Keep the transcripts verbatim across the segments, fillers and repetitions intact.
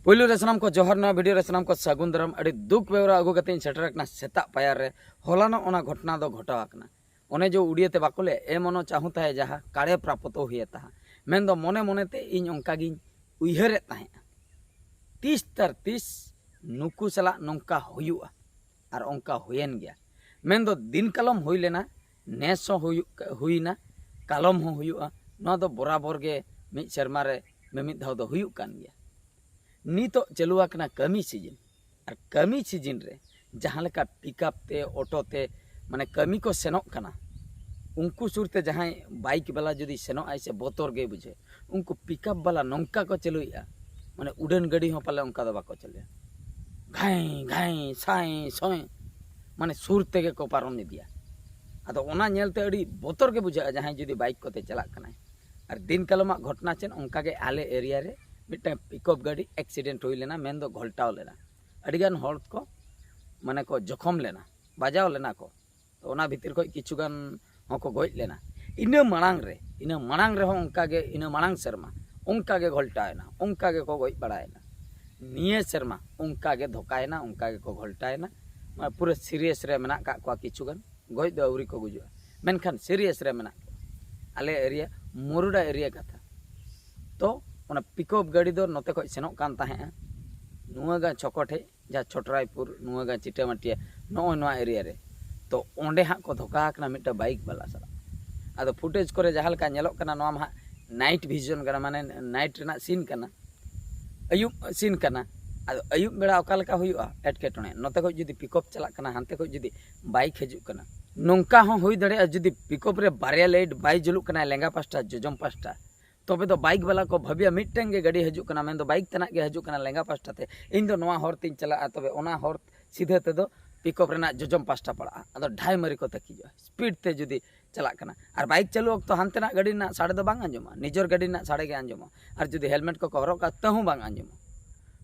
ᱯᱩᱭᱞᱩ ᱨᱮ ᱥᱟᱱᱟᱢ ᱠᱚ ᱡᱚᱦᱟᱨ, ᱱᱚᱣᱟ ᱵᱷᱤᱰᱤᱭᱳ ᱨᱮ ᱥᱟᱱᱟᱢ ᱠᱚ ᱥᱟᱹᱜᱩᱱ ᱫᱟᱨᱟᱢ᱾ ᱟᱹᱰᱤ ᱫᱩᱠ ᱵᱮᱣᱨᱟ ᱟᱹᱜᱩ ᱠᱟᱛᱮ ᱤᱧ ᱥᱮᱴᱮᱨ ᱟᱠᱟᱱᱟ ᱥᱮᱛᱟᱜ ᱯᱟᱭᱟᱨ ᱨᱮ᱾ ᱦᱚᱞᱟᱱᱚᱜ ᱚᱱᱟ ᱜᱷᱚᱴᱚᱱᱟ ᱫᱚ ᱜᱷᱚᱴᱟᱣ ᱟᱠᱟᱱᱟ᱾ ᱚᱱᱮ ᱡᱮ ᱩᱲᱤᱭᱟᱹ ᱛᱮ ᱵᱟᱠᱚ ᱞᱟᱹᱭᱟ, "ᱮ ᱢᱚᱱᱚ ᱪᱟᱦᱩ ᱛᱟᱦᱮ ᱡᱟᱦᱟ, ᱠᱟᱲᱮ ᱯᱨᱟᱯᱚᱛᱚ ᱦᱩᱭᱮ ᱛᱟᱦᱟ", ᱢᱮᱱᱫᱚ ᱢᱚᱱᱮ ᱢᱚᱱᱮᱛᱮ ᱤᱧ ᱚᱱᱠᱟᱜᱤᱧ ᱩᱭᱦᱟᱹᱨᱮᱫ ᱛᱟᱦᱮᱸᱫᱼᱟ, ᱛᱤᱥ ᱛᱟᱨ ᱛᱤᱥ ᱱᱩᱠᱩ ᱥᱟᱞᱟᱜ ᱱᱚᱝᱠᱟ ᱦᱩᱭᱩᱜᱼᱟ᱾ ᱟᱨ ᱚᱱᱠᱟ ᱦᱩᱭᱮᱱ ᱜᱮᱭᱟ᱾ ᱢᱮᱱᱫᱚ ᱫᱤᱱ ᱠᱟᱞᱚᱢ ᱦᱩᱭ ᱞᱮᱱᱟ, ᱱᱮᱥ ᱦᱚᱸ ᱦᱩᱭᱩᱜ ᱦᱩᱭᱱᱟ, ᱠᱟᱞᱚᱢ ᱦᱚᱸ ᱦᱩᱭᱩᱜᱼᱟ᱾ ᱱᱚᱣᱟ ᱫᱚ ᱵᱚᱨᱟᱵᱚᱨ ᱜᱮ ᱢᱤᱫ ᱥᱮᱨᱢᱟ ᱨᱮ ᱢᱤᱢᱤᱫ ᱫᱷᱟᱣ ᱫᱚ ᱦᱩᱭᱩᱜ ᱠᱟᱱ ᱜᱮᱭᱟ᱾ ᱱᱤᱛᱚᱜ ᱪᱟᱹᱞᱩ ᱟᱠᱟᱱᱟ ᱠᱟᱹᱢᱤ ᱥᱤᱡᱤᱱ᱾ ᱟᱨ ᱠᱟᱹᱢᱤ ᱥᱤᱡᱤᱱ ᱨᱮ ᱡᱟᱦᱟᱸ ᱞᱮᱠᱟ ᱯᱤᱠᱟᱯ ᱛᱮ, ᱚᱴᱳ ᱛᱮ, ᱢᱟᱱᱮ ᱠᱟᱹᱢᱤ ᱠᱚ ᱥᱮᱱᱚᱜ ᱠᱟᱱᱟ, ᱩᱱᱠᱩ ᱥᱩᱨ ᱛᱮ ᱡᱟᱦᱟᱸᱭ ᱵᱟᱭᱤᱠ ᱵᱟᱞᱟ ᱡᱩᱫᱤ ᱥᱮᱱᱚᱜ ᱟᱭ ᱥᱮ, ᱵᱚᱛᱚᱨ ᱜᱮ ᱵᱩᱡᱷᱟᱹᱜᱼᱟ᱾ ᱩᱱᱠᱩ ᱯᱤᱠᱟᱯ ᱵᱟᱞᱟ ᱱᱚᱝᱠᱟ ᱠᱚ ᱪᱟᱹᱞᱩᱭᱮᱫᱼᱟ, ᱢᱟᱱᱮ ᱩᱰᱟᱹᱱ ᱜᱟᱹᱰᱤ ᱦᱚᱸ ᱯᱟᱞᱮ ᱚᱱᱠᱟ ᱫᱚ ᱵᱟᱠᱚ ᱪᱟᱹᱞᱩᱭᱟ᱾ ᱜᱷᱟᱸᱭ ᱜᱷᱟᱸᱭ ᱥᱟᱸᱭ ᱥᱚᱸᱭ, ᱢᱟᱱᱮ ᱥᱩᱨ ᱛᱮᱜᱮ ᱠᱚ ᱯᱟᱨᱚᱢ ᱤᱫᱤᱭᱟ᱾ ᱟᱫᱚ ᱚᱱᱟ ᱧᱮᱞᱛᱮ ᱟᱹᱰᱤ ᱵᱚᱛᱚᱨ ᱜᱮ ᱵᱩᱡᱷᱟᱹᱜᱼᱟ, ᱡᱟᱦᱟᱸᱭ ᱡᱩᱫᱤ ᱵᱟᱭᱤᱠ ᱠᱚᱛᱮ ᱪᱟᱞᱟᱜ ᱠᱟᱱᱟᱭ᱾ ᱟᱨ ᱫᱤᱱ ᱠᱟᱞᱚᱢᱟᱜ ᱜᱷᱚᱴᱚᱱᱟ ᱪᱮᱫ, ᱚᱱᱠᱟᱜᱮ ᱟᱞᱮ ᱮᱨᱤᱭᱟ ᱨᱮ ᱢᱤᱫᱴᱟᱝ ᱯᱤᱠᱟᱯ ᱜᱟᱹᱰᱤ ᱮᱠᱥᱤᱰᱮᱱᱴ ᱦᱩᱭ ᱞᱮᱱᱟ, ᱢᱮᱱᱫᱚ ᱜᱷᱚᱞᱴᱟᱣ ᱞᱮᱱᱟ᱾ ᱟᱹᱰᱤᱜᱟᱱ ᱦᱚᱲ ᱠᱚ, ᱢᱟᱱᱮ ᱠᱚ ᱡᱚᱠᱷᱚᱢ ᱞᱮᱱᱟ, ᱵᱟᱡᱟᱣ ᱞᱮᱱᱟ ᱠᱚ᱾ ᱛᱚ ᱚᱱᱟ ᱵᱷᱤᱛᱤᱨ ᱠᱷᱚᱱ ᱠᱤᱪᱷᱩ ᱜᱟᱱ ᱦᱚᱸᱠᱚ ᱜᱚᱡ ᱞᱮᱱᱟ᱾ ᱤᱱᱟᱹ ᱢᱟᱲᱟᱝ ᱨᱮ, ᱤᱱᱟᱹ ᱢᱟᱲᱟᱝ ᱨᱮᱦᱚᱸ ᱚᱱᱠᱟᱜᱮ, ᱤᱱᱟᱹ ᱢᱟᱲᱟᱝ ᱥᱮᱨᱢᱟ ᱚᱱᱠᱟᱜᱮ ᱜᱷᱚᱞᱴᱟᱣᱮᱱᱟ, ᱚᱱᱠᱟ ᱜᱮᱠᱚ ᱜᱚᱡ ᱵᱟᱲᱟᱭᱮᱱᱟ᱾ ᱱᱤᱭᱟᱹ ᱥᱮᱨᱢᱟ ᱚᱱᱠᱟᱜᱮ ᱫᱷᱚᱠᱟᱭᱮᱱᱟ, ᱚᱱᱠᱟ ᱜᱮᱠᱚ ᱜᱷᱚᱞᱴᱟᱣᱮᱱᱟ᱾ ᱢᱟᱱᱮ ᱯᱩᱨᱟᱹ ᱥᱤᱨᱤᱭᱟᱥ ᱨᱮ ᱢᱮᱱᱟᱜ ᱠᱟᱜ ᱠᱚᱣᱟ ᱠᱤᱪᱷᱩ ᱜᱟᱱ, ᱜᱚᱡ ᱫᱚ ᱟᱹᱣᱨᱤ ᱠᱚ ᱜᱩᱡᱩᱜᱼᱟ, ᱢᱮᱱᱠᱷᱟᱱ ᱥᱤᱨᱤᱭᱟᱥ ᱨᱮ ᱢᱮᱱᱟᱜ ᱠᱚᱣᱟ᱾ ᱟᱞᱮ ᱮᱨᱤᱭᱟ, ᱢᱩᱨᱩᱰᱟ ᱮᱨᱤᱭᱟ ᱠᱟᱛᱷᱟ᱾ ᱛᱚ ᱚᱱᱟ ᱯᱤᱠᱟᱯ ᱜᱟᱹᱰᱤ ᱫᱚ ᱱᱚᱛᱮ ᱠᱷᱚᱱ ᱥᱮᱱᱚᱜ ᱠᱟᱱ ᱛᱟᱦᱮᱸᱜᱼᱟ ᱱᱩᱣᱟᱜᱟᱸ ᱪᱷᱚᱠᱚ ᱴᱷᱮᱡ, ᱡᱟᱦᱟᱸ ᱪᱷᱚᱴᱨᱟᱭᱯᱩᱨ, ᱱᱩᱣᱟᱜᱟᱸ, ᱪᱤᱴᱟᱹᱢᱟᱹᱴᱤᱭᱟᱹ, ᱱᱚᱜᱼᱚᱭ ᱱᱚᱣᱟ ᱮᱨᱤᱭᱟ ᱨᱮ᱾ ᱛᱚ ᱚᱸᱰᱮ ᱦᱟᱸᱜ ᱠᱚ ᱫᱷᱚᱠᱟ ᱟᱠᱟᱱᱟ ᱢᱤᱫᱴᱟᱝ ᱵᱟᱭᱤᱠ ᱵᱟᱞᱟ ᱥᱟᱞᱟᱜ᱾ ᱟᱫᱚ ᱯᱷᱩᱴᱮᱡᱽ ᱠᱚᱨᱮ ᱡᱟᱦᱟᱸ ᱞᱮᱠᱟ ᱧᱮᱞᱚᱜ ᱠᱟᱱᱟ, ᱱᱚᱣᱟ ᱢᱟ ᱦᱟᱸᱜ ᱱᱟᱭᱤᱴ ᱵᱷᱤᱡᱚᱱ ᱠᱟᱱᱟ, ᱢᱟᱱᱮ ᱱᱟᱭᱤᱴ ᱨᱮᱱᱟᱜ ᱥᱤᱱ ᱠᱟᱱᱟ, ᱟᱹᱭᱩᱵ ᱥᱤᱱ ᱠᱟᱱᱟ᱾ ᱟᱫᱚ ᱟᱹᱭᱩᱵ ᱵᱮᱲᱟ ᱚᱠᱟ ᱞᱮᱠᱟ ᱦᱩᱭᱩᱜᱼᱟ ᱮᱴᱠᱮᱴᱚᱬᱮ? ᱱᱚᱛᱮ ᱠᱷᱚᱡ ᱡᱩᱫᱤ ᱯᱤᱠᱟᱯ ᱪᱟᱞᱟᱜ ᱠᱟᱱᱟ, ᱦᱟᱱᱛᱮ ᱠᱷᱚᱡ ᱡᱩᱫᱤ ᱵᱟᱭᱤᱠ ᱦᱤᱡᱩᱜ ᱠᱟᱱᱟ, ᱱᱚᱝᱠᱟ ᱦᱚᱸ ᱦᱩᱭ ᱫᱟᱲᱮᱭᱟᱜᱼᱟ, ᱡᱩᱫᱤ ᱯᱤᱠᱟᱯ ᱨᱮ ᱵᱟᱨᱭᱟ ᱞᱟᱭᱤᱴ ᱵᱟᱭ ᱡᱩᱞᱩᱜ ᱠᱟᱱᱟ ᱞᱮᱸᱜᱟ ᱯᱟᱥᱴᱟ, ᱡᱚᱡᱚᱢ ᱯᱟᱥᱴᱟ, ᱛᱚᱵᱮ ᱫᱚ ᱵᱟᱭᱤᱠ ᱵᱟᱞᱟ ᱠᱚ ᱵᱷᱟᱹᱵᱤᱭᱟ ᱢᱤᱫᱴᱟᱝ ᱜᱮ ᱜᱟᱹᱰᱤ ᱦᱤᱡᱩᱜ ᱠᱟᱱᱟ, ᱢᱮᱱᱫᱚ ᱵᱟᱭᱤᱠ ᱛᱮᱱᱟᱜ ᱜᱮ ᱦᱤᱡᱩᱜ ᱠᱟᱱᱟ ᱞᱮᱸᱜᱟ ᱯᱟᱥᱴᱟ ᱛᱮ, ᱤᱧ ᱫᱚ ᱱᱚᱣᱟ ᱦᱚᱨ ᱛᱤᱧ ᱪᱟᱞᱟᱜᱼᱟ, ᱛᱚᱵᱮ ᱚᱱᱟ ᱦᱚᱨ ᱥᱤᱫᱷᱟᱹ ᱛᱮᱫᱚ ᱯᱤᱠᱟᱯ ᱨᱮᱱᱟᱜ ᱡᱚᱡᱚᱢ ᱯᱟᱥᱴᱟ ᱯᱟᱲᱟᱜᱼᱟ᱾ ᱟᱫᱚ ᱰᱷᱟᱭ ᱢᱟᱹᱨᱤ ᱠᱚ ᱛᱟᱹᱠᱤᱡᱚᱜᱼᱟ ᱥᱯᱤᱰ ᱛᱮ ᱡᱩᱫᱤ ᱪᱟᱞᱟᱜ ᱠᱟᱱᱟ᱾ ᱟᱨ ᱵᱟᱭᱤᱠ ᱪᱟᱹᱞᱩ ᱚᱠᱛᱚ ᱦᱟᱱᱛᱮᱱᱟᱜ ᱜᱟᱹᱰᱤ ᱨᱮᱱᱟᱜ ᱥᱟᱰᱮ ᱫᱚ ᱵᱟᱝ ᱟᱸᱡᱚᱢᱚᱜᱼᱟ, ᱱᱤᱡᱮᱨ ᱜᱟᱹᱰᱤ ᱨᱮᱱᱟᱜ ᱥᱟᱰᱮ ᱜᱮ ᱟᱸᱡᱚᱢᱚᱜᱼᱟ᱾ ᱟᱨ ᱡᱩᱫᱤ ᱦᱮᱞᱢᱮᱴ ᱠᱚᱠᱚ ᱦᱚᱨᱚᱜ ᱠᱟᱜᱼᱟ, ᱛᱟᱹᱦᱩᱸ ᱵᱟᱝ ᱟᱸᱡᱚᱢᱚᱜᱼᱟ᱾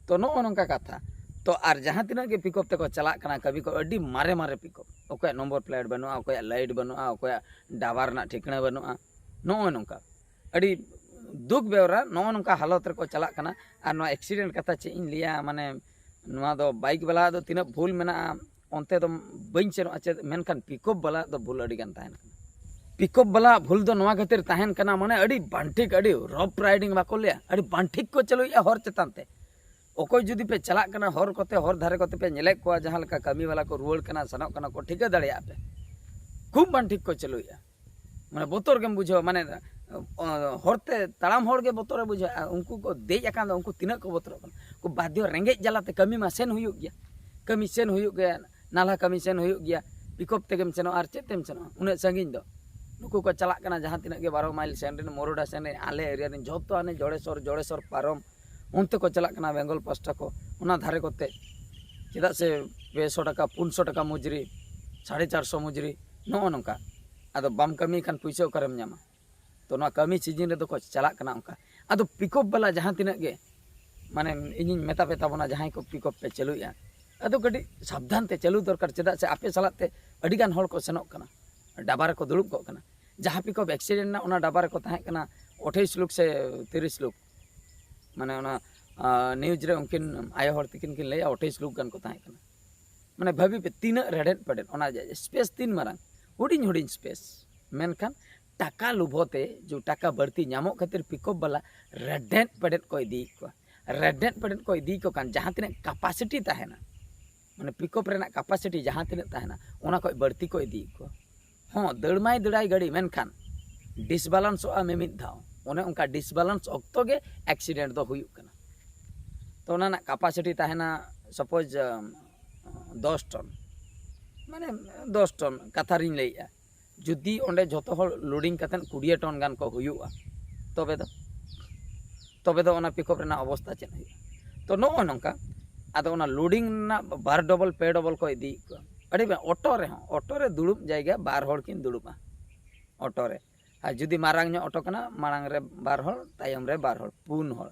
ᱛᱚ ᱱᱚᱜᱼᱚ ᱱᱚᱝᱠᱟ ᱠᱟᱛᱷᱟ᱾ ᱛᱚ ᱟᱨ ᱡᱟᱦᱟᱸ ᱛᱤᱱᱟᱹᱜ ᱜᱮ ᱯᱤᱠᱟᱯ ᱛᱮᱠᱚ ᱪᱟᱞᱟᱜ ᱠᱟᱱᱟ, ᱠᱟᱹᱢᱤ ᱠᱚ ᱟᱹᱰᱤ ᱢᱟᱨᱮ ᱢᱟᱨᱮ ᱯᱤᱠᱟᱯ, ᱚᱠᱚᱭᱟᱜ ᱱᱚᱢᱵᱚᱨ ᱯᱞᱮᱴ ᱵᱟᱹᱱᱩᱜᱼᱟ, ᱚᱠᱚᱭᱟᱜ ᱞᱟᱭᱤᱴ ᱵᱟᱹᱱᱩᱜᱼᱟ, ᱚᱠᱚᱭᱟᱜ ᱰᱟᱵᱟᱨ ᱨᱮᱱᱟᱜ ᱴᱷᱤᱠᱟᱹᱱᱟ ᱵᱟᱹᱱᱩᱜᱼᱟ, ᱱᱚᱜᱼᱚᱭ ᱱᱚᱝᱠᱟ᱾ ᱟᱹᱰᱤ ᱫᱩᱠ ᱵᱮᱣᱨᱟ ᱱᱚᱜᱼᱚ ᱱᱚᱝᱠᱟ ᱦᱟᱞᱚᱛ ᱨᱮᱠᱚ ᱪᱟᱞᱟᱜ ᱠᱟᱱᱟ᱾ ᱟᱨ ᱱᱚᱣᱟ ᱮᱠᱥᱤᱰᱮᱱᱴ ᱠᱟᱛᱷᱟ ᱪᱮᱫ ᱤᱧ ᱞᱟᱹᱭᱟ, ᱢᱟᱱᱮ ᱱᱚᱣᱟ ᱫᱚ ᱵᱟᱭᱤᱠ ᱵᱟᱞᱟ ᱫᱚ ᱛᱤᱱᱟᱹᱜ ᱵᱷᱩᱞ ᱢᱮᱱᱟᱜᱼᱟ ᱚᱱᱛᱮ ᱫᱚ ᱵᱟᱹᱧ ᱥᱮᱱᱚᱜᱼᱟ ᱪᱮᱫ, ᱢᱮᱱᱠᱷᱟᱱ ᱯᱤᱠᱚᱯ ᱵᱟᱞᱟ ᱫᱚ ᱵᱷᱩᱞ ᱟᱹᱰᱤ ᱜᱟᱱ ᱛᱟᱦᱮᱱ ᱠᱟᱱᱟ᱾ ᱯᱤᱠᱚᱯ ᱵᱟᱞᱟ ᱵᱷᱩᱞ ᱫᱚ ᱱᱚᱣᱟ ᱠᱷᱟᱹᱛᱤᱨ ᱛᱟᱦᱮᱱ ᱠᱟᱱᱟ, ᱢᱟᱱᱮ ᱟᱹᱰᱤ ᱵᱟᱝᱴᱷᱤᱠ, ᱟᱹᱰᱤ ᱨᱚᱯ ᱨᱟᱭᱰᱤᱝ ᱵᱟᱠᱚ ᱞᱟᱹᱭᱟ, ᱟᱹᱰᱤ ᱵᱟᱝᱴᱷᱤᱠ ᱠᱚ ᱪᱟᱹᱞᱩᱭᱮᱫᱼᱟ ᱦᱚᱨ ᱪᱮᱛᱟᱱ ᱛᱮ᱾ ᱚᱠᱚᱭ ᱡᱩᱫᱤ ᱯᱮ ᱪᱟᱞᱟᱜ ᱠᱟᱱᱟ ᱦᱚᱨ ᱠᱚᱛᱮ, ᱦᱚᱨ ᱫᱷᱟᱨᱮ ᱠᱚᱛᱮ ᱯᱮ ᱧᱮᱞᱮᱫ ᱠᱚᱣᱟ ᱡᱟᱦᱟᱸ ᱞᱮᱠᱟ ᱠᱟᱹᱢᱤ ᱵᱟᱞᱟ ᱠᱚ ᱨᱩᱣᱟᱹᱲ ᱠᱟᱱᱟ, ᱥᱮᱱᱚᱜ ᱠᱟᱱᱟ ᱠᱚ, ᱴᱷᱤᱠᱟᱹ ᱫᱟᱲᱮᱭᱟᱜᱼᱟ ᱯᱮ ᱠᱷᱩᱵ ᱵᱟᱝᱴᱷᱤᱠ ᱠᱚ ᱪᱟᱹᱞᱩᱭᱮᱫᱼᱟ᱾ ᱢᱟᱱᱮ ᱵᱚᱛᱚᱨ ᱜᱮᱢ ᱵᱩᱡᱷᱟᱹᱣᱟ, ᱢᱟᱱᱮ ᱚ, ᱦᱚᱨᱛᱮ ᱛᱟᱲᱟᱢ ᱦᱚᱲ ᱜᱮ ᱵᱚᱛᱚᱨᱮ ᱵᱩᱡᱷᱟᱹᱣᱟ᱾ ᱩᱱᱠᱩ ᱠᱚ ᱫᱮᱡ ᱟᱠᱟᱱ ᱫᱚ ᱩᱱᱠᱩ ᱛᱤᱱᱟᱹᱜ ᱠᱚ ᱵᱚᱛᱚᱨᱚᱜ ᱠᱟᱱᱟ? ᱩᱱᱠᱩ ᱵᱟᱫᱽᱫᱷᱚ ᱨᱮᱸᱜᱮᱡ ᱡᱟᱞᱟᱛᱮ ᱠᱟᱹᱢᱤ ᱢᱟ ᱥᱮᱱ ᱦᱩᱭᱩᱜ ᱜᱮᱭᱟ, ᱠᱟᱹᱢᱤ ᱥᱮᱱ ᱦᱩᱭᱩᱜ ᱜᱮᱭᱟ, ᱱᱟᱞᱦᱟ ᱠᱟᱹᱢᱤ ᱥᱮᱱ ᱦᱩᱭᱩᱜ ᱜᱮᱭᱟ, ᱯᱤᱠᱚᱯ ᱛᱮᱜᱮᱢ ᱥᱮᱱᱚᱜᱼᱟ ᱟᱨ ᱪᱮᱫ ᱛᱮᱢ ᱥᱮᱱᱚᱜᱼᱟ ᱩᱱᱟᱹᱜ ᱥᱟᱺᱜᱤᱧ ᱫᱚ? ᱱᱩᱠᱩ ᱠᱚ ᱪᱟᱞᱟᱜ ᱠᱟᱱᱟ ᱡᱟᱦᱟᱸ ᱛᱤᱱᱟᱹᱜ ᱜᱮ ᱵᱟᱨᱚ ᱢᱟᱭᱤᱞ ᱥᱮᱱ ᱨᱮᱱ, ᱢᱚᱨᱚᱰᱟ ᱥᱮᱱ ᱨᱮᱱ, ᱟᱞᱮ ᱮᱨᱤᱭᱟ ᱨᱮᱱ ᱡᱷᱚᱛᱚ ᱦᱟᱱᱮ ᱡᱚᱲᱮᱥᱚᱨ, ᱡᱚᱲᱮᱥᱚᱨ ᱯᱟᱨᱚᱢ ᱚᱱᱛᱮ ᱠᱚ ᱪᱟᱞᱟᱜ ᱠᱟᱱᱟ ᱵᱮᱝᱜᱚᱞ ᱯᱟᱥᱴᱟ ᱠᱚ, ᱚᱱᱟ ᱫᱷᱟᱨᱮ ᱠᱚᱛᱮ᱾ ᱪᱮᱫᱟᱜ ᱥᱮ ᱯᱮ ᱥᱚ ᱴᱟᱠᱟ, ᱯᱩᱱ ᱥᱚ ᱴᱟᱠᱟ ᱢᱚᱡᱩᱨᱤ, ᱥᱟᱲᱮ ᱪᱟᱨ ᱥᱚ ᱢᱚᱡᱩᱨᱤ, ᱱᱚᱜᱼᱚ ᱱᱚᱝᱠᱟ᱾ ᱟᱫᱚ ᱵᱟᱢ ᱠᱟᱹᱢᱤ ᱠᱷᱟᱱ ᱯᱩᱭᱥᱟᱹ ᱚᱠᱟᱨᱮᱢ ᱧᱟᱢᱟ? ᱛᱚ ᱱᱚᱣᱟ ᱠᱟᱹᱢᱤ ᱥᱤᱡᱤᱱ ᱨᱮᱫᱚ ᱠᱚ ᱪᱟᱞᱟᱜ ᱠᱟᱱᱟ ᱚᱱᱠᱟ᱾ ᱟᱫᱚ ᱯᱤᱠᱚᱯ ᱵᱟᱞᱟ ᱡᱟᱦᱟᱸ ᱛᱤᱱᱟᱹᱜ ᱜᱮ, ᱢᱟᱱᱮ ᱤᱧᱤᱧ ᱢᱮᱛᱟ ᱯᱮ ᱛᱟᱵᱚᱱᱟ, ᱡᱟᱦᱟᱸᱭ ᱠᱚ ᱯᱤᱠᱚᱯ ᱯᱮ ᱪᱟᱹᱞᱩᱭᱮᱫᱼᱟ, ᱟᱫᱚ ᱠᱟᱹᱴᱤᱡ ᱥᱟᱵᱫᱷᱟᱱ ᱛᱮ ᱪᱟᱹᱞᱩ ᱫᱚᱨᱠᱟᱨ᱾ ᱪᱮᱫᱟᱜ ᱥᱮ ᱟᱯᱮ ᱥᱟᱞᱟᱜ ᱛᱮ ᱟᱹᱰᱤ ᱜᱟᱱ ᱦᱚᱲ ᱠᱚ ᱥᱮᱱᱚᱜ ᱠᱟᱱᱟ, ᱰᱟᱵᱟ ᱨᱮᱠᱚ ᱫᱩᱲᱩᱵ ᱠᱚᱜ ᱠᱟᱱᱟ᱾ ᱡᱟᱦᱟᱸ ᱯᱤᱠᱚᱯ ᱮᱠᱥᱤᱰᱮᱱᱴ ᱮᱱᱟ, ᱚᱱᱟ ᱰᱟᱵᱟ ᱨᱮᱠᱚ ᱛᱟᱦᱮᱸ ᱠᱟᱱᱟ ᱟᱴᱷᱟᱤᱥ ᱞᱳᱠ ᱥᱮ ᱛᱤᱨᱤᱥ ᱞᱳᱠ᱾ ᱢᱟᱱᱮ ᱚᱱᱟ ᱱᱤᱭᱩᱡᱽ ᱨᱮ ᱩᱱᱠᱤᱱ ᱟᱭᱳ ᱦᱚᱲ ᱛᱤᱠᱤᱱ ᱠᱤᱱ ᱞᱟᱹᱭᱟ, ᱟᱴᱷᱟᱤᱥ ᱞᱳᱠ ᱜᱟᱱ ᱠᱚ ᱛᱟᱦᱮᱸ ᱠᱟᱱᱟ᱾ ᱢᱟᱱᱮ ᱵᱷᱟᱹᱵᱤ ᱯᱮ, ᱛᱤᱱᱟᱹᱜ ᱨᱮᱰᱮᱫ ᱯᱮᱰᱮᱫ ᱚᱱᱟ ᱥᱯᱮᱥ, ᱛᱤᱱ ᱢᱟᱨᱟᱝ, ᱦᱩᱰᱤᱧ ᱦᱩᱰᱤᱧ ᱥᱯᱮᱥ, ᱢᱮᱱᱠᱷᱟᱱ ᱴᱟᱠᱟ ᱞᱩᱵᱷᱚ ᱛᱮ, ᱡᱮ ᱴᱟᱠᱟ ᱵᱟᱹᱲᱛᱤ ᱧᱟᱢᱚᱜ ᱠᱷᱟᱹᱛᱤᱨ ᱯᱤᱠᱚᱯ ᱵᱟᱞᱟ ᱨᱮᱰᱮᱫ ᱯᱮᱰᱮᱫ ᱠᱚ ᱤᱫᱤᱭᱮᱫ ᱠᱚᱣᱟ᱾ ᱨᱮᱰᱮᱫ ᱯᱮᱰᱮᱫ ᱠᱚ ᱤᱫᱤᱭᱮᱫ ᱠᱚ ᱠᱷᱟᱱ ᱡᱟᱦᱟᱸ ᱛᱤᱱᱟᱹᱜ ᱠᱮᱯᱟᱥᱤᱴᱤ ᱛᱟᱦᱮᱱᱟ, ᱢᱟᱱᱮ ᱯᱤᱠᱚᱯ ᱨᱮᱱᱟᱜ ᱠᱮᱯᱟᱥᱤᱴᱤ ᱡᱟᱦᱟᱸ ᱛᱤᱱᱟᱹᱜ ᱛᱟᱦᱮᱱᱟ, ᱚᱱᱟ ᱠᱷᱚᱱ ᱵᱟᱹᱲᱛᱤ ᱠᱚ ᱤᱫᱤᱭᱮᱫ ᱠᱚᱣᱟ᱾ ᱦᱚᱸ, ᱫᱟᱹᱲ ᱢᱟᱭ ᱫᱟᱹᱲᱟᱭ ᱜᱟᱹᱰᱤ, ᱢᱮᱱᱠᱷᱟᱱ ᱰᱤᱥᱵᱟᱞᱟᱱᱥᱚᱜᱼᱟ ᱢᱤᱢᱤᱫ ᱫᱷᱟᱣ᱾ ᱚᱱᱮ ᱚᱱᱠᱟ ᱰᱤᱥᱵᱟᱞᱟᱱᱥ ᱚᱠᱛᱚ ᱜᱮ ᱮᱠᱥᱤᱰᱮᱱᱴ ᱫᱚ ᱦᱩᱭᱩᱜ ᱠᱟᱱᱟ᱾ ᱛᱚ ᱚᱱᱟ ᱨᱮᱱᱟᱜ ᱠᱮᱯᱟᱥᱤᱴᱤ ᱛᱟᱦᱮᱱᱟ ᱥᱟᱯᱳᱡᱽ ᱫᱚᱥ ᱴᱚᱱ, ᱢᱟᱱᱮ ᱫᱚᱥ ᱴᱚᱱ ᱠᱟᱛᱷᱟ ᱨᱤᱧ ᱞᱟᱹᱭᱮᱫᱼᱟ᱾ ᱡᱩᱫᱤ ᱚᱸᱰᱮ ᱡᱷᱚᱛᱚ ᱦᱚᱲ ᱞᱳᱰᱤᱝ ᱠᱟᱛᱮᱫ ᱠᱩᱲᱤ ᱴᱚᱱ ᱜᱟᱱ ᱠᱚ ᱦᱩᱭᱩᱜᱼᱟ, ᱛᱚᱵᱮ ᱫᱚ, ᱛᱚᱵᱮ ᱫᱚ ᱚᱱᱟ ᱯᱤᱠᱚᱯ ᱨᱮᱱᱟᱜ ᱚᱵᱚᱥᱛᱟ ᱪᱮᱫ ᱦᱩᱭᱩᱜᱼᱟ? ᱛᱚ ᱱᱚᱜᱼᱚ ᱱᱚᱝᱠᱟ᱾ ᱟᱫᱚ ᱚᱱᱟ ᱞᱳᱰᱤᱝ ᱨᱮᱱᱟᱜ ᱵᱟᱨ ᱰᱚᱵᱚᱞ ᱯᱮ ᱰᱚᱵᱚᱞ ᱠᱚ ᱤᱫᱤᱭᱮᱫ ᱠᱚᱣᱟ᱾ ᱟᱹᱰᱤ ᱵᱮ-, ᱚᱴᱳ ᱨᱮᱦᱚᱸ, ᱚᱴᱳ ᱨᱮ ᱫᱩᱲᱩᱵ ᱡᱟᱭᱜᱟ ᱵᱟᱨ ᱦᱚᱲ ᱠᱤᱱ ᱫᱩᱲᱩᱵᱼᱟ ᱚᱴᱳ ᱨᱮ᱾ ᱟᱨ ᱡᱩᱫᱤ ᱢᱟᱨᱟᱝ ᱧᱚᱜ ᱚᱴᱳ ᱠᱟᱱᱟ, ᱢᱟᱲᱟᱝ ᱨᱮ ᱵᱟᱨ ᱦᱚᱲ, ᱛᱟᱭᱚᱢ ᱨᱮ ᱵᱟᱨ ᱦᱚᱲ, ᱯᱩᱱ ᱦᱚᱲ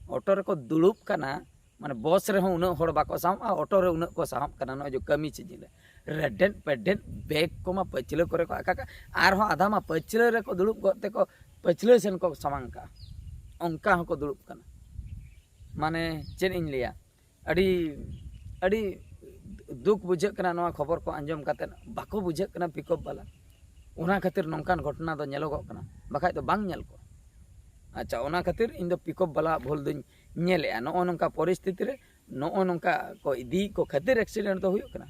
ᱚᱴᱳ ᱨᱮᱠᱚ ᱫᱩᱲᱩᱵ ᱠᱟᱱᱟ᱾ ᱢᱟᱱᱮ ᱵᱚᱥ ᱨᱮᱦᱚᱸ ᱩᱱᱟᱹᱜ ᱦᱚᱲ ᱵᱟᱠᱚ ᱥᱟᱦᱚᱵᱼᱟ, ᱚᱴᱳ ᱨᱮ ᱩᱱᱟᱹᱜ ᱠᱚ ᱥᱟᱦᱚᱵ ᱠᱟᱱᱟ᱾ ᱱᱚᱜᱼᱚᱭ ᱡᱮ ᱠᱟᱹᱢᱤ ᱥᱤᱡᱤᱱ ᱨᱮ ᱨᱮᱰᱮᱫ ᱯᱮᱰᱮᱫ ᱵᱮᱜᱽ ᱠᱚᱢᱟ ᱯᱟᱹᱪᱷᱞᱟᱹ ᱠᱚᱨᱮ ᱠᱚ ᱟᱠᱟ ᱠᱟᱜᱼᱟ, ᱟᱨᱦᱚᱸ ᱟᱫᱷᱟ ᱢᱟ ᱯᱟᱹᱪᱷᱞᱟᱹ ᱨᱮᱠᱚ ᱫᱩᱲᱩᱵ ᱠᱚᱜ ᱛᱮᱠᱚ ᱯᱟᱹᱪᱷᱞᱟᱹ ᱥᱮᱱ ᱠᱚ ᱥᱟᱢᱟᱝ ᱠᱟᱜᱼᱟ᱾ ᱚᱱᱠᱟ ᱦᱚᱸᱠᱚ ᱫᱩᱲᱩᱵ ᱠᱟᱱᱟ᱾ ᱢᱟᱱᱮ ᱪᱮᱫ ᱤᱧ ᱞᱟᱹᱭᱟ, ᱟᱹᱰᱤ ᱟᱹᱰᱤ ᱫᱩᱠ ᱵᱩᱡᱷᱟᱹᱜ ᱠᱟᱱᱟ ᱱᱚᱣᱟ ᱠᱷᱚᱵᱚᱨ ᱠᱚ ᱟᱸᱡᱚᱢ ᱠᱟᱛᱮ᱾ ᱵᱟᱠᱚ ᱵᱩᱡᱷᱟᱹᱜ ᱠᱟᱱᱟ ᱯᱤᱠᱚᱯ ᱵᱟᱞᱟ, ᱚᱱᱟ ᱠᱷᱟᱹᱛᱤᱨ ᱱᱚᱝᱠᱟᱱ ᱜᱷᱚᱴᱚᱱᱟ ᱫᱚ ᱧᱮᱞᱚᱜᱚᱜ ᱠᱟᱱᱟ, ᱵᱟᱠᱷᱟᱡ ᱫᱚ ᱵᱟᱝ ᱧᱮᱞ ᱠᱚᱜᱼᱟ᱾ ᱟᱪᱪᱷᱟ, ᱚᱱᱟ ᱠᱷᱟᱹᱛᱤᱨ ᱤᱧ ᱫᱚ ᱯᱤᱠᱚᱯ ᱵᱟᱞᱟ ᱵᱷᱩᱞ ᱫᱚᱧ ᱧᱮᱞᱮᱜᱼᱟ᱾ ᱱᱚᱜᱼᱚ ᱱᱚᱝᱠᱟ ᱯᱚᱨᱤᱥᱛᱷᱤᱛᱤ ᱨᱮ ᱱᱚᱜᱼᱚ ᱱᱚᱝᱠᱟ ᱠᱚ ᱤᱫᱤᱭᱮᱫ ᱠᱚ ᱠᱷᱟᱹᱛᱤᱨ ᱮᱠᱥᱤᱰᱮᱱᱴ ᱫᱚ ᱦᱩᱭᱩᱜ ᱠᱟᱱᱟ᱾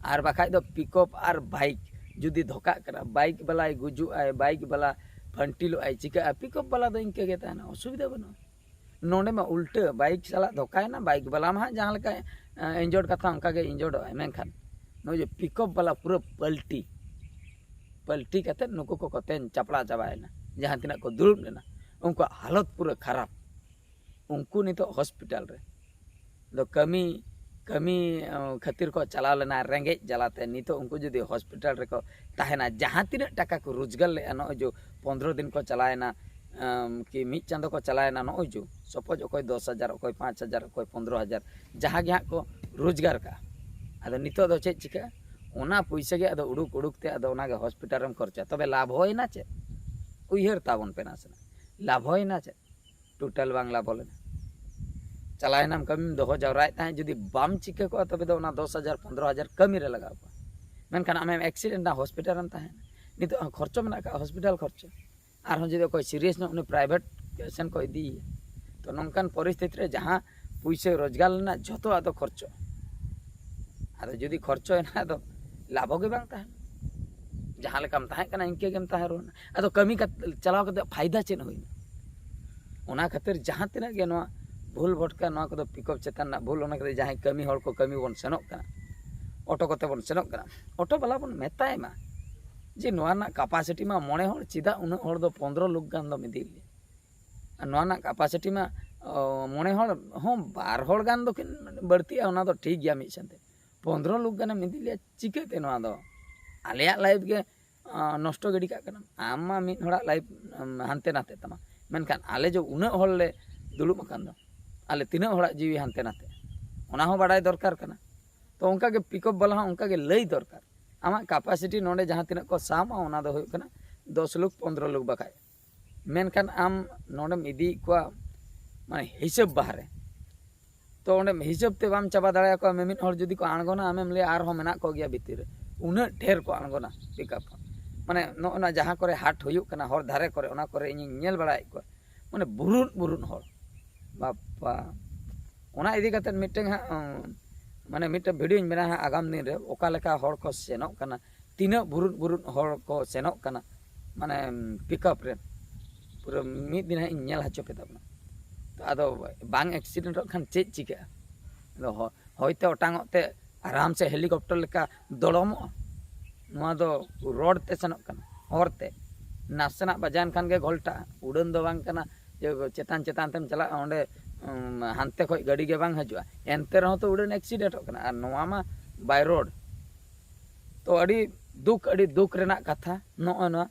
ᱟᱨ ᱵᱟᱠᱷᱟᱡ ᱫᱚ ᱯᱤᱠᱚᱯ ᱟᱨ ᱵᱟᱭᱤᱠ ᱡᱩᱫᱤ ᱫᱷᱚᱠᱟᱜ ᱠᱟᱱᱟ, ᱵᱟᱭᱤᱠ ᱵᱟᱞᱟᱭ ᱜᱩᱡᱩᱜ ᱟᱭ, ᱵᱟᱭᱤᱠ ᱵᱟᱞᱟ ᱯᱷᱟᱱᱴᱤᱞᱚᱜ ᱟᱭ, ᱪᱤᱠᱟᱹᱜᱼᱟ? ᱯᱤᱠᱚᱯ ᱵᱟᱞᱟ ᱫᱚ ᱤᱱᱠᱟᱹ ᱜᱮ ᱛᱟᱦᱮᱱᱟ, ᱚᱥᱩᱵᱤᱫᱷᱟ ᱵᱟᱹᱱᱩᱜᱼᱟ᱾ ᱱᱚᱰᱮ ᱢᱟ ᱩᱞᱴᱟᱹ, ᱵᱟᱭᱤᱠ ᱥᱟᱞᱟᱜ ᱫᱷᱚᱠᱟᱭᱮᱱᱟ, ᱵᱟᱭᱤᱠ ᱵᱟᱞᱟ ᱢᱟ ᱦᱟᱸᱜ ᱡᱟᱦᱟᱸ ᱞᱮᱠᱟ ᱤᱱᱡᱚᱨᱰ ᱠᱟᱛᱷᱟ ᱚᱱᱠᱟ ᱜᱮ ᱤᱱᱡᱚᱨᱰᱚᱜᱼᱟᱭ, ᱢᱮᱱᱠᱷᱟᱱ ᱱᱚᱜᱼᱚᱭ ᱡᱮ ᱯᱤᱠᱚᱯ ᱵᱟᱞᱟ ᱯᱩᱨᱟᱹ ᱯᱟᱞᱴᱤ ᱯᱟᱞᱴᱤ ᱠᱟᱛᱮ ᱱᱩᱠᱩ ᱠᱚᱠᱚ ᱛᱮᱧ ᱪᱟᱯᱲᱟ ᱪᱟᱵᱟᱭᱮᱱᱟ᱾ ᱡᱟᱦᱟᱸ ᱛᱤᱱᱟᱹᱜ ᱠᱚ ᱫᱩᱲᱩᱵ ᱞᱮᱱᱟ, ᱩᱱᱠᱩᱣᱟᱜ ᱦᱟᱞᱚᱛ ᱯᱩᱨᱟᱹ ᱠᱷᱟᱨᱟᱯ᱾ ᱩᱱᱠᱩ ᱱᱤᱛᱚᱜ ᱦᱚᱥᱯᱤᱴᱟᱞ ᱨᱮ ᱫᱚ ᱠᱟᱹᱢᱤ ᱠᱟᱹᱢᱤ ᱠᱷᱟᱹᱛᱤᱨ ᱠᱚ ᱪᱟᱞᱟᱣ ᱞᱮᱱᱟ ᱨᱮᱸᱜᱮᱡ ᱡᱟᱞᱟᱛᱮ᱾ ᱱᱤᱛᱚᱜ ᱩᱱᱠᱩ ᱡᱩᱫᱤ ᱦᱚᱥᱯᱤᱴᱟᱞ ᱨᱮᱠᱚ ᱛᱟᱦᱮᱱᱟ, ᱡᱟᱦᱟᱸ ᱛᱤᱱᱟᱹᱜ ᱴᱟᱠᱟ ᱠᱚ ᱨᱳᱡᱽᱜᱟᱨ ᱞᱮᱫᱼᱟ, ᱱᱚᱜᱼᱚᱭ ᱡᱮ ᱯᱚᱱᱫᱽᱨᱚ ᱫᱤᱱ ᱠᱚ ᱪᱟᱞᱟᱣᱮᱱᱟ, ᱟᱢ, ᱠᱤ ᱢᱤᱫ ᱪᱟᱸᱫᱚ ᱠᱚ ᱪᱟᱞᱟᱣᱮᱱᱟ, ᱱᱚᱜᱼᱚᱭ ᱡᱮ ᱥᱚᱯᱳᱡᱽ ᱚᱠᱚᱭ ᱫᱚᱥ ᱦᱟᱡᱟᱨ, ᱚᱠᱚᱭ ᱯᱟᱸᱪ ᱦᱟᱡᱟᱨ, ᱚᱠᱚᱭ ᱯᱚᱱᱫᱽᱨᱚ ᱦᱟᱡᱟᱨ, ᱡᱟᱦᱟᱸ ᱜᱮ ᱦᱟᱸᱜ ᱠᱚ ᱨᱳᱡᱽᱜᱟᱨ ᱠᱟᱜᱼᱟ, ᱟᱫᱚ ᱱᱤᱛᱚᱜ ᱫᱚ ᱪᱮᱫ ᱪᱤᱠᱟᱹᱜᱼᱟ? ᱚᱱᱟ ᱯᱩᱭᱥᱟᱹ ᱜᱮ ᱟᱫᱚ ᱩᱰᱩᱠ ᱩᱰᱩᱠ ᱛᱮ ᱟᱫᱚ ᱚᱱᱟᱜᱮ ᱦᱚᱥᱯᱤᱴᱟᱞ ᱨᱮᱢ ᱠᱷᱚᱨᱪᱟ᱾ ᱛᱚᱵᱮ ᱞᱟᱵᱷᱚᱭᱮᱱᱟ ᱪᱮᱫ? ᱩᱭᱦᱟᱹᱨ ᱛᱟᱵᱚᱱ ᱯᱮ ᱱᱟᱥᱮᱱᱟᱜ, ᱞᱟᱵᱷᱚᱭᱮᱱᱟ ᱪᱮᱫ? ᱴᱳᱴᱟᱞ ᱵᱟᱝ ᱞᱟᱵᱷᱚ ᱞᱮᱱᱟ᱾ ᱪᱟᱞᱟᱣᱮᱱᱟᱢ ᱠᱟᱹᱢᱤᱢ ᱫᱚᱦᱚ ᱡᱟᱣᱨᱟᱭᱮᱫ ᱛᱟᱦᱮᱸᱫ, ᱡᱩᱫᱤ ᱵᱟᱢ ᱪᱤᱠᱟᱹ ᱠᱚᱜᱼᱟ, ᱛᱚᱵᱮ ᱫᱚ ᱚᱱᱟ ᱫᱚᱥ ᱦᱟᱡᱟᱨ ᱯᱚᱱᱫᱽᱨᱚ ᱦᱟᱡᱟᱨ ᱠᱟᱹᱢᱤ ᱨᱮ ᱞᱟᱜᱟᱣ ᱠᱚᱜᱼᱟ᱾ ᱢᱮᱱᱠᱷᱟᱱ ᱟᱢᱮᱢ ᱮᱠᱥᱤᱰᱮᱱᱴ ᱮᱱᱟ, ᱦᱚᱥᱯᱤᱴᱟᱞ ᱨᱮᱢ ᱛᱟᱦᱮᱸᱱᱟ, ᱱᱤᱛᱚᱜ ᱦᱚᱸ ᱠᱷᱚᱨᱪᱚ ᱢᱮᱱᱟᱜ ᱟᱠᱟᱫ, ᱦᱚᱥᱯᱤᱴᱟᱞ ᱠᱷᱚᱨᱪᱚ᱾ ᱟᱨᱦᱚᱸ ᱡᱩᱫᱤ ᱚᱠᱚᱭ ᱥᱤᱨᱤᱭᱟᱥ ᱧᱚᱜ, ᱩᱱᱤ ᱯᱨᱟᱭᱵᱷᱮᱴ ᱥᱮᱱ ᱠᱚ ᱤᱫᱤᱭᱮᱭᱟ, ᱛᱚ ᱱᱚᱝᱠᱟᱱ ᱯᱚᱨᱤᱥᱛᱷᱤᱛᱤ ᱨᱮ ᱡᱟᱦᱟᱸ ᱯᱩᱭᱥᱟᱹ ᱨᱳᱡᱽᱜᱟᱨ ᱞᱮᱱᱟ, ᱡᱷᱚᱛᱚ ᱟᱫᱚ ᱠᱷᱚᱨᱪᱚ᱾ ᱟᱫᱚ ᱡᱩᱫᱤ ᱠᱷᱚᱨᱪᱚᱭᱮᱱᱟ, ᱟᱫᱚ ᱞᱟᱵᱷᱚ ᱜᱮ ᱵᱟᱝ ᱛᱟᱦᱮᱱᱟ᱾ ᱡᱟᱦᱟᱸ ᱞᱮᱠᱟᱢ ᱛᱟᱦᱮᱸ ᱠᱟᱱᱟ, ᱤᱱᱠᱟᱹ ᱜᱮᱢ ᱛᱟᱦᱮᱸ ᱨᱩᱣᱟᱹᱲ ᱮᱱᱟ᱾ ᱟᱫᱚ ᱠᱟᱹᱢᱤ ᱠᱟᱛᱮ, ᱪᱟᱞᱟᱣ ᱠᱟᱛᱮ ᱯᱷᱟᱭᱫᱟ ᱪᱮᱫ ᱦᱩᱭᱱᱟ? ᱚᱱᱟ ᱠᱷᱟᱹᱛᱤᱨ ᱡᱟᱦᱟᱸ ᱛᱤᱱᱟᱹᱜ ᱜᱮ ᱱᱚᱣᱟ ᱵᱷᱩᱞ ᱵᱷᱚᱴᱠᱟ, ᱱᱚᱣᱟ ᱠᱚᱫᱚ ᱯᱤᱠᱚᱯ ᱪᱮᱛᱟᱱ ᱨᱮᱱᱟᱜ ᱵᱷᱩᱞ, ᱚᱱᱟ ᱠᱷᱟᱹᱛᱤᱨ ᱡᱟᱦᱟᱸᱭ ᱠᱟᱹᱢᱤ ᱦᱚᱲ ᱠᱚ ᱠᱟᱹᱢᱤ ᱵᱚᱱ ᱥᱮᱱᱚᱜ ᱠᱟᱱᱟ, ᱚᱴᱳ ᱠᱚᱛᱮ ᱵᱚᱱ ᱥᱮᱱᱚᱜ ᱠᱟᱱᱟ, ᱚᱴᱳ ᱵᱟᱞᱟ ᱵᱚᱱ ᱢᱮᱛᱟᱭ ᱢᱟ ᱡᱮ ᱱᱚᱣᱟ ᱨᱮᱱᱟᱜ ᱠᱟᱯᱟᱥᱤᱴᱤ ᱢᱟ ᱢᱚᱬᱮ ᱦᱚᱲ, ᱪᱮᱫᱟᱜ ᱩᱱᱟᱹᱜ ᱦᱚᱲ ᱫᱚ ᱯᱚᱱᱫᱽᱨᱚ ᱞᱳᱠ ᱜᱟᱱ ᱫᱚᱢ ᱤᱫᱤᱭᱮᱫ ᱞᱮᱭᱟ? ᱟᱨ ᱱᱚᱣᱟ ᱨᱮᱱᱟᱜ ᱠᱟᱯᱟᱥᱤᱴᱤ ᱢᱟ, ᱚ, ᱢᱚᱬᱮ ᱦᱚᱲ ᱦᱚᱸ, ᱵᱟᱨ ᱦᱚᱲ ᱜᱟᱱ ᱫᱚᱠᱤᱱ ᱵᱟᱹᱲᱛᱤᱜᱼᱟ, ᱚᱱᱟ ᱫᱚ ᱴᱷᱤᱠ ᱜᱮᱭᱟ ᱢᱤᱫ ᱥᱮᱱᱛᱮ᱾ ᱯᱚᱱᱫᱽᱨᱚ ᱞᱳᱠ ᱜᱟᱱᱮᱢ ᱤᱫᱤ ᱞᱮᱭᱟ, ᱪᱤᱠᱟᱹᱛᱮ ᱱᱚᱣᱟ ᱫᱚ? ᱟᱞᱮᱭᱟᱜ ᱞᱟᱭᱤᱯᱷ ᱜᱮ, ᱟ, ᱱᱚᱥᱴᱚ ᱜᱤᱰᱤ ᱠᱟᱜ ᱠᱟᱱᱟᱢ᱾ ᱟᱢ ᱢᱟ ᱢᱤᱫ ᱦᱚᱲᱟᱜ ᱞᱟᱭᱤᱯᱷ, ᱟᱢ, ᱦᱟᱱᱛᱮ ᱱᱟᱛᱮᱜ ᱛᱟᱢᱟ, ᱢᱮᱱᱠᱷᱟᱱ ᱟᱞᱮ ᱡᱮ ᱩᱱᱟᱹᱜ ᱦᱚᱲ ᱞᱮ ᱫᱩᱲᱩᱵ ᱟᱠᱟᱱ ᱫᱚ, ᱟᱞᱮ ᱛᱤᱱᱟᱹᱜ ᱦᱚᱲᱟᱜ ᱡᱤᱣᱤ ᱦᱟᱱᱛᱮ ᱱᱟᱛᱮ, ᱚᱱᱟ ᱦᱚᱸ ᱵᱟᱲᱟᱭ ᱫᱚᱨᱠᱟᱨ ᱠᱟᱱᱟ᱾ ᱛᱚ ᱚᱱᱠᱟ ᱜᱮ ᱯᱤᱠᱚᱯ ᱵᱟᱞᱟ ᱦᱚᱸ ᱚᱱᱠᱟ ᱜᱮ ᱞᱟᱹᱭ ᱫᱚᱨᱠᱟᱨ, ᱟᱢᱟᱜ ᱠᱟᱯᱟᱥᱤᱴᱤ ᱱᱚᱰᱮ ᱡᱟᱦᱟᱸ ᱛᱤᱱᱟᱹᱜ ᱠᱚ ᱥᱟᱵᱟ, ᱚᱱᱟ ᱫᱚ ᱦᱩᱭᱩᱜ ᱠᱟᱱᱟ ᱫᱚᱥ ᱞᱳᱠ, ᱯᱚᱱᱫᱽᱨᱚ ᱞᱳᱠ, ᱵᱟᱠᱷᱟᱡ ᱢᱮᱱᱠᱷᱟᱱ ᱟᱢ ᱱᱚᱰᱮᱢ ᱤᱫᱤᱭᱮᱫ ᱠᱚᱣᱟ ᱢᱟᱱᱮ ᱦᱤᱥᱟᱹᱵ ᱵᱟᱦᱨᱮ᱾ ᱛᱚ ᱚᱸᱰᱮ ᱦᱤᱥᱟᱹᱵ ᱛᱮ ᱵᱟᱢ ᱪᱟᱵᱟ ᱫᱟᱲᱮᱭᱟᱠᱚᱣᱟ᱾ ᱢᱤᱢᱤᱫ ᱦᱚᱲ ᱡᱩᱫᱤ ᱠᱚ ᱟᱬᱜᱚᱱᱟ, ᱟᱢᱮᱢ ᱞᱟᱹᱭᱟ ᱟᱨᱦᱚᱸ ᱢᱮᱱᱟᱜ ᱠᱚᱜᱮᱭᱟ ᱵᱷᱤᱛᱤᱨ ᱨᱮ, ᱩᱱᱟᱹᱜ ᱰᱷᱮᱨ ᱠᱚ ᱟᱬᱜᱚᱱᱟ ᱯᱤᱠᱟᱯ᱾ ᱢᱟᱱᱮ ᱱᱚᱜᱼᱚ ᱱᱟ ᱡᱟᱦᱟᱸ ᱠᱚᱨᱮ ᱦᱟᱴ ᱦᱩᱭᱩᱜ ᱠᱟᱱᱟ ᱦᱚᱨ ᱫᱷᱟᱨᱮ ᱠᱚᱨᱮ, ᱚᱱᱟ ᱠᱚᱨᱮ ᱤᱧᱤᱧ ᱧᱮᱞ ᱵᱟᱲᱟᱭᱮᱫ ᱠᱚᱣᱟ, ᱢᱟᱱᱮ ᱵᱩᱨᱩᱱ ᱵᱩᱨᱩᱱ ᱦᱚᱲ, ᱵᱟᱯᱟ᱾ ᱚᱱᱟ ᱤᱫᱤ ᱠᱟᱛᱮᱫ ᱢᱤᱫᱴᱟᱝ ᱦᱟᱸᱜ ᱩᱸ, ᱢᱟᱱᱮ ᱢᱤᱫᱴᱟᱝ ᱵᱷᱤᱰᱤᱭᱳᱧ ᱵᱮᱱᱟᱣᱟ ᱦᱟᱸᱜ ᱟᱜᱟᱢ ᱫᱤᱱ ᱨᱮ, ᱚᱠᱟ ᱞᱮᱠᱟ ᱦᱚᱲ ᱠᱚ ᱥᱮᱱᱚᱜ ᱠᱟᱱᱟ, ᱛᱤᱱᱟᱹᱜ ᱵᱩᱨᱩᱱ ᱵᱩᱨᱩᱱ ᱦᱚᱲ ᱠᱚ ᱥᱮᱱᱚᱜ ᱠᱟᱱᱟ ᱢᱟᱱᱮ ᱯᱤᱠᱟᱯ ᱨᱮ, ᱯᱩᱨᱟᱹ ᱢᱤᱫ ᱫᱤᱱ ᱦᱟᱸᱜ ᱤᱧ ᱧᱮᱞ ᱦᱚᱪᱚ ᱯᱮ ᱛᱟᱵᱚᱱᱟ᱾ ᱛᱚ ᱟᱫᱚ ᱵᱟᱝ ᱮᱠᱥᱤᱰᱮᱱᱴᱚᱜ ᱠᱷᱟᱱ ᱪᱮᱫ ᱪᱤᱠᱟᱹᱜᱼᱟ? ᱟᱫᱚ ᱦᱚ- ᱦᱚᱭᱛᱮ ᱚᱴᱟᱝᱚᱜ ᱛᱮ ᱟᱨᱟᱢ ᱥᱮ ᱦᱮᱞᱤᱠᱚᱯᱴᱟᱨ ᱞᱮᱠᱟ ᱫᱚᱲᱚᱢᱚᱜᱼᱟ᱾ ᱱᱚᱣᱟ ᱫᱚ ᱨᱳᱰ ᱛᱮ ᱥᱮᱱᱚᱜ ᱠᱟᱱᱟ, ᱦᱚᱨ ᱛᱮ᱾ ᱱᱟᱥᱮᱱᱟᱜ ᱵᱟᱡᱟᱣᱮᱱ ᱠᱷᱟᱱ ᱜᱮ ᱜᱷᱚᱞᱴᱟᱜᱼᱟ᱾ ᱩᱰᱟᱹᱱ ᱫᱚ ᱵᱟᱝ ᱠᱟᱱᱟ ᱡᱮ ᱪᱮᱛᱟᱱ ᱪᱮᱛᱟᱱ ᱛᱮᱢ ᱪᱟᱞᱟᱜᱼᱟ, ᱚᱸᱰᱮ ᱩᱢ, ᱦᱟᱱᱛᱮ ᱠᱷᱚᱡ ᱜᱟᱹᱰᱤ ᱜᱮ ᱵᱟᱝ ᱦᱤᱡᱩᱜᱼᱟ, ᱮᱱᱛᱮ ᱨᱮᱦᱚᱸ ᱛᱚ ᱩᱰᱟᱹᱱ ᱮᱠᱥᱤᱰᱮᱱᱴᱚᱜ ᱠᱟᱱᱟ᱾ ᱟᱨ ᱱᱚᱣᱟ ᱢᱟ ᱵᱟᱭ ᱨᱳᱰ᱾ ᱛᱚ ᱟᱹᱰᱤ ᱫᱩᱠ, ᱟᱹᱰᱤ ᱫᱩᱠ ᱨᱮᱱᱟᱜ ᱠᱟᱛᱷᱟ ᱱᱚᱜᱼᱚᱭ ᱱᱚᱣᱟ᱾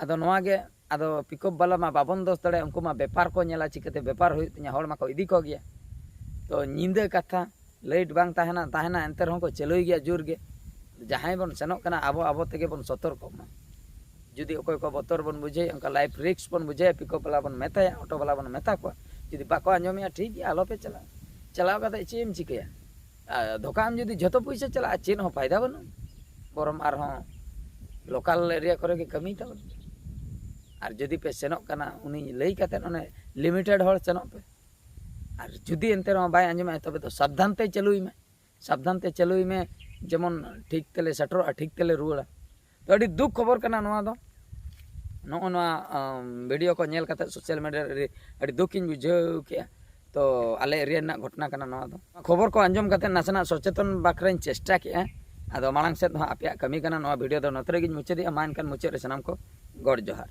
ᱟᱫᱚ ᱱᱚᱣᱟ ᱜᱮ, ᱟᱫᱚ ᱯᱤᱠᱚᱯ ᱵᱟᱞᱟ ᱢᱟ ᱵᱟᱵᱚᱱ ᱫᱳᱥ ᱫᱟᱲᱮᱭᱟᱜᱼᱟ, ᱩᱱᱠᱩ ᱢᱟ ᱵᱮᱯᱟᱨ ᱠᱚ ᱧᱮᱞᱟ, ᱪᱤᱠᱟᱹᱛᱮ ᱵᱮᱯᱟᱨ ᱦᱩᱭᱩᱜ ᱛᱤᱧᱟ, ᱦᱚᱲ ᱢᱟᱠᱚ ᱤᱫᱤ ᱠᱚᱜᱮᱭᱟ᱾ ᱛᱚ ᱧᱤᱫᱟᱹ ᱠᱟᱛᱷᱟ, ᱞᱟᱭᱤᱴ ᱵᱟᱝ ᱛᱟᱦᱮᱱᱟ, ᱛᱟᱦᱮᱱᱟ ᱮᱱᱛᱮ ᱨᱮᱦᱚᱸ ᱠᱚ ᱪᱟᱹᱞᱩᱭ ᱜᱮᱭᱟ ᱡᱳᱨ ᱜᱮ᱾ ᱡᱟᱦᱟᱸᱭ ᱵᱚᱱ ᱥᱮᱱᱚᱜ ᱠᱟᱱᱟ, ᱟᱵᱚ ᱟᱵᱚ ᱛᱮᱜᱮ ᱵᱚᱱ ᱥᱚᱛᱚᱨᱠᱚᱜ ᱢᱟ᱾ ᱡᱩᱫᱤ ᱚᱠᱚᱭ ᱠᱚ ᱵᱚᱛᱚᱨ ᱵᱚᱱ ᱵᱩᱡᱷᱟᱹᱣᱮᱫ, ᱚᱱᱠᱟ ᱞᱟᱭᱤᱯᱷ ᱨᱤᱥᱠ ᱵᱚᱱ ᱵᱩᱡᱷᱟᱹᱣᱮᱫ, ᱯᱤᱠᱚᱯ ᱵᱟᱞᱟ ᱵᱚᱱ ᱢᱮᱛᱟᱭᱟ, ᱚᱴᱳ ᱵᱟᱞᱟ ᱵᱚᱱ ᱢᱮᱛᱟ ᱠᱚᱣᱟ, ᱡᱩᱫᱤ ᱵᱟᱠᱚ ᱟᱸᱡᱚᱢᱮᱜᱼᱟ, ᱴᱷᱤᱠ ᱜᱮᱭᱟ, ᱟᱞᱚᱯᱮ ᱪᱟᱞᱟᱜᱼᱟ᱾ ᱪᱟᱞᱟᱣ ᱠᱟᱛᱮ ᱪᱮᱫ ᱮᱢ ᱪᱤᱠᱟᱹᱭᱟ? ᱟᱨ ᱫᱷᱳᱠᱟ ᱮᱢ ᱡᱩᱫᱤ ᱡᱷᱚᱛᱚ ᱯᱩᱭᱥᱟᱹ ᱪᱟᱞᱟᱜᱼᱟ, ᱪᱮᱫ ᱦᱚᱸ ᱯᱷᱟᱭᱫᱟ ᱵᱟᱹᱱᱩᱜᱼᱟ᱾ ᱵᱚᱨᱚᱢ ᱟᱨᱦᱚᱸ ᱞᱳᱠᱟᱞ ᱮᱨᱤᱭᱟ ᱠᱚᱨᱮ ᱜᱮ ᱠᱟᱹᱢᱤ ᱛᱟᱵᱚᱱ᱾ ᱟᱨ ᱡᱩᱫᱤ ᱯᱮ ᱥᱮᱱᱚᱜ ᱠᱟᱱᱟ, ᱩᱱᱤ ᱞᱟᱹᱭ ᱠᱟᱛᱮ ᱚᱱᱮ ᱞᱤᱢᱤᱴᱮᱰ ᱦᱚᱲ ᱥᱮᱱᱚᱜ ᱯᱮ᱾ ᱟᱨ ᱡᱩᱫᱤ ᱮᱱᱛᱮ ᱨᱮᱦᱚᱸ ᱵᱟᱭ ᱟᱸᱡᱚᱢᱟ, ᱛᱚᱵᱮ ᱫᱚ ᱥᱟᱵᱫᱷᱟᱱ ᱛᱮ ᱪᱟᱹᱞᱩᱭ ᱢᱮ, ᱥᱟᱵᱫᱷᱟᱱ ᱛᱮ ᱪᱟᱹᱞᱩᱭ ᱢᱮ, ᱡᱮᱢᱚᱱ ᱴᱷᱤᱠ ᱛᱮᱞᱮ ᱥᱮᱴᱮᱨᱚᱜᱼᱟ, ᱴᱷᱤᱠ ᱛᱮᱞᱮ ᱨᱩᱣᱟᱹᱲᱟ᱾ ᱛᱚ ᱟᱹᱰᱤ ᱫᱩᱠ ᱠᱷᱚᱵᱚᱨ ᱠᱟᱱᱟ ᱱᱚᱣᱟ ᱫᱚ᱾ ᱱᱚᱜᱼᱚ ᱱᱚᱣᱟ ᱟᱢ, ᱵᱷᱤᱰᱤᱭᱳ ᱠᱚ ᱧᱮᱞ ᱠᱟᱛᱮ ᱥᱳᱥᱟᱞ ᱢᱤᱰᱤᱭᱟ ᱨᱮ ᱟᱹᱰᱤ ᱫᱩᱠᱤᱧ ᱵᱩᱡᱷᱟᱹᱣ ᱠᱮᱜᱼᱟ᱾ ᱛᱚ ᱟᱞᱮ ᱮᱨᱤᱭᱟ ᱨᱮᱱᱟᱜ ᱜᱷᱚᱴᱚᱱᱟ ᱠᱟᱱᱟ ᱱᱚᱣᱟ ᱫᱚ᱾ ᱠᱷᱚᱵᱚᱨ ᱠᱚ ᱟᱸᱡᱚᱢ ᱠᱟᱛᱮ ᱱᱟᱥᱮᱱᱟᱜ ᱥᱚᱪᱮᱛᱚᱱ ᱵᱟᱠᱷᱨᱟᱧ ᱪᱮᱥᱴᱟ ᱠᱮᱜᱼᱟ᱾ ᱟᱫᱚ ᱢᱟᱲᱟᱝ ᱥᱮᱫ ᱦᱚᱸ ᱟᱯᱮᱭᱟᱜ ᱠᱟᱹᱢᱤ ᱠᱟᱱᱟ᱾ ᱱᱚᱣᱟ ᱵᱷᱤᱰᱤᱭᱳ ᱫᱚ ᱱᱚᱛᱮ ᱨᱮᱜᱮᱧ ᱢᱩᱪᱟᱹᱫᱮᱜᱼᱟ᱾ ᱢᱟ ᱮᱱᱠᱷᱟᱱ ᱢᱩᱪᱟᱹᱫ ᱨᱮ ᱥᱟᱱᱟᱢ ᱠᱚ ᱜᱚᱰ ᱡᱚᱦᱟᱨ᱾